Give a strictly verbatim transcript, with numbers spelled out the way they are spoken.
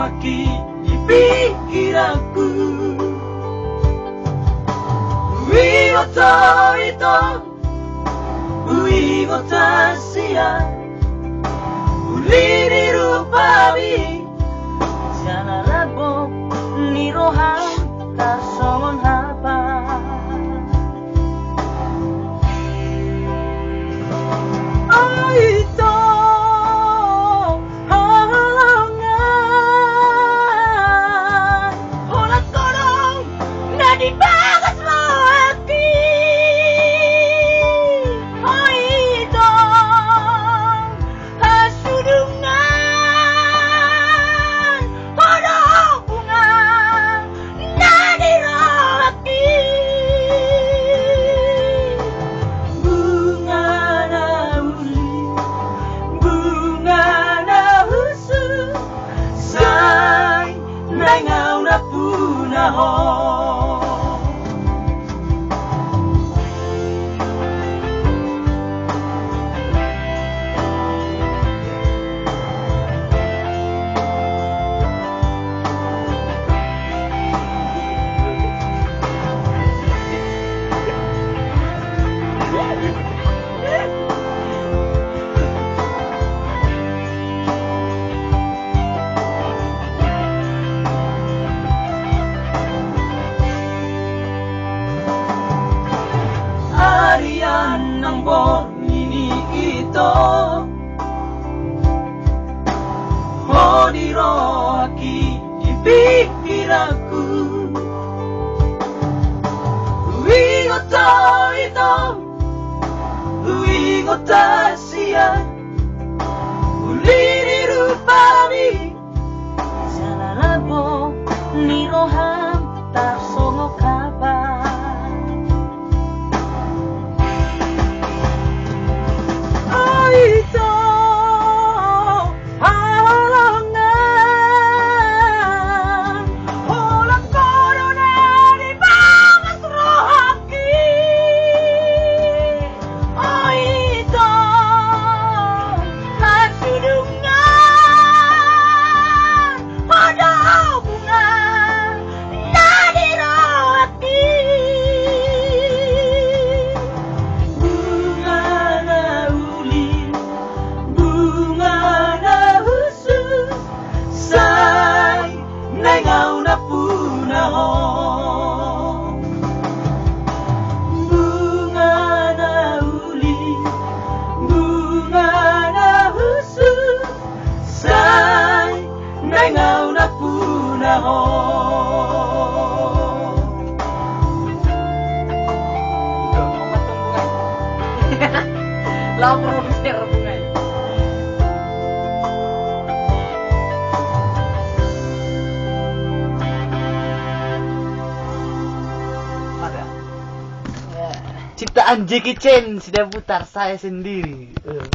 Aki di pikiranku. Uingot ho ito, uingot hasian, uli ni rupami. Jala lambok ni roham tarsongon haba. Ai ito, hahalangan, holan godang na di bagas rohangki. Ai ito, hasudungan, godang bunga na di rohangki. Bunga na uli, bunga na husuk, sai naeng ahu nampuna ho. Arian nang borngin i ito, ho di rohangki di pikiranku. Uingot ho ito, uingot hasian, uli ni rupami. Jala lambok ni roham tarsongon haba. Ai ito, hahalangan, holan godang na di bagas rohangki. Ai ito, hasudungan, godang bunga na di rohangki. Bunga na uli, bunga na husuk, sai naeng ahu nampuna ho. Bunga na uli, bunga na husuk, sai naeng ahu nampuna ho. Lagu produser bunga i. Ciptaan Jackie Chan, Sidabutar, Saya Sendiri. Eh.